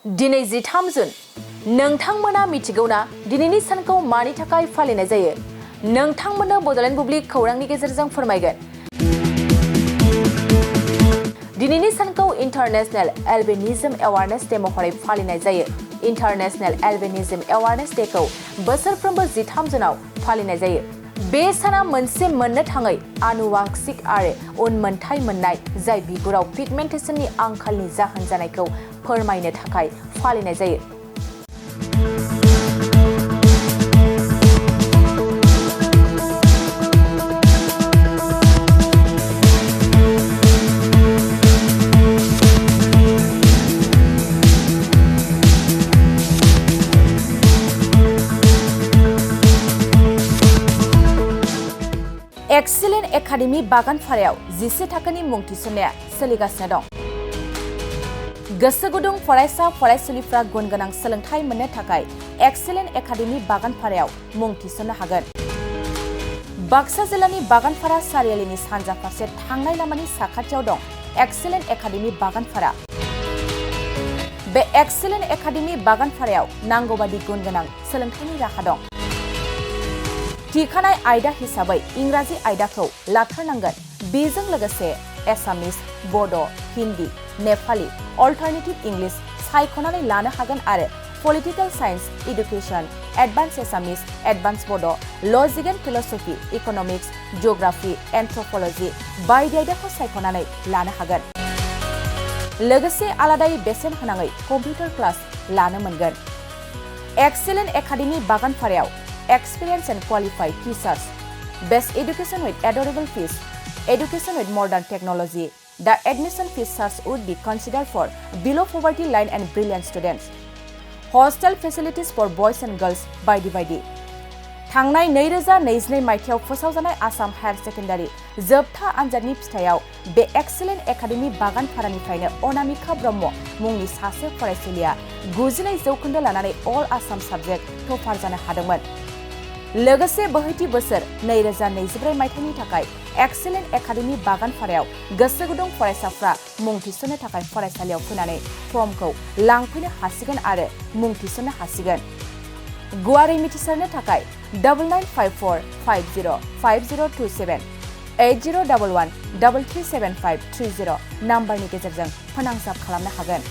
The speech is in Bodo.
दिनै 13 जुन नोंथांमोना मिथिगौना दिनैनि सानखौ मानि थाखाय फालिनाय जायो नोंथांमोननो बड'लेण्ड बुब्लि खौरांनि गेजेरजों फोरमायगोन दिनैनि सानखौ इंटरनेशनल एल्बिनिज्म अवेयरनेस डे महरै फालिनाय जायो इंटरनेशनल एल्बिनिज्म अवेयरनेस डे खौ बोसोरफ्रोमबो 13 जुनाव फालिनाय जायो बे साना मोनसे मोननो थाङै आनुवांशिक आरो उनमोनथाय मोननाय जाय बिगुराव पिगमेन्टेशननि आंखालनि जाहोन जानायखौ फोरमायनो थाखाय फालिनाय जायो एक्सीलेंट एकाडेमी बागानपारायाव 11 थाखोनि मुं थिसननाया सोलिगासिनो दं गोसो गुदुं फरायसा फरायसुलिफ्रा गुन गोनां सोलोंथाइ मोननो थाखाय एक्सीलेंट एकाडेमी बागानपारायाव मुं थिसननो हागोन बाक्सा जिल्लानि बागानपारा सारियालिनि सानजा फारसे थांनाय लामानि साखाथियाव दं एक्सीलेंट एकाडेमी बागानपारा बे एक्सीलेंट एकाडेमी बागानपारायाव नांगौबादि गुन गोनां सोलोंथाइनि राहा दं थिखानाय आयदा हिसाबै इंराजि आयदाखौ लाथारनांगोन बेजों लोगोसे एसामिस बड' हिन्दी नेपाली अल्टारनेटिव इंलिश सायख'नानै लानो हागोन आरो पलिटिकल साइन्स एडुकेशन एडभान्स एसामिस एडभान्स बड' लजिक एन्ड फिलसफी इकोनॉमिक्स जिअग्राफी एन्थ्रोपलजी बायदि आयदाखौ सायख'नानै लानो हागोन लोगोसे आलादायै बेसेन होनाङै कम्पिउटार क्लास लानो मोनगोन एक्सीलेंट एकाडेमी बागानपारायाव Experienced and qualified teachers, best education with adorable fees, education with modern technology. The admission fees would be considered for below poverty line and brilliant students. Hostel facilities for boys and girls by the थांनाय 2022 मायथाइयाव फोसावजानाय आसाम हायर सेकेन्डारि जोबथा आनजादनि फिथायाव बे एक्सीलेंट एकाडेमी बागानपारानिफ्रायनो अनामिका ब्रह्म मुंनि सासे फरायसुलिया 92% लानानै अल आसाम साबजेक्ट टपार जानो हादोंमोन लोगोसे बोहैथि बोसोर 2024 मायथाइनि थाखाय एक्सीलेंट एकाडेमी बागानपारायाव गोसो गुदुं फरायसाफ्रा मुं थिसननो थाखाय फरायसालियाव फैनानै फर्मखौ लांफैनो हासिगोन आरो मुं थिसननो हासिगोन गुवारै मिथिसारनो थाखाय 9954505027 8011337530 नाम्बारनि गेजेरजों फोनांजाब खालामनो हागोन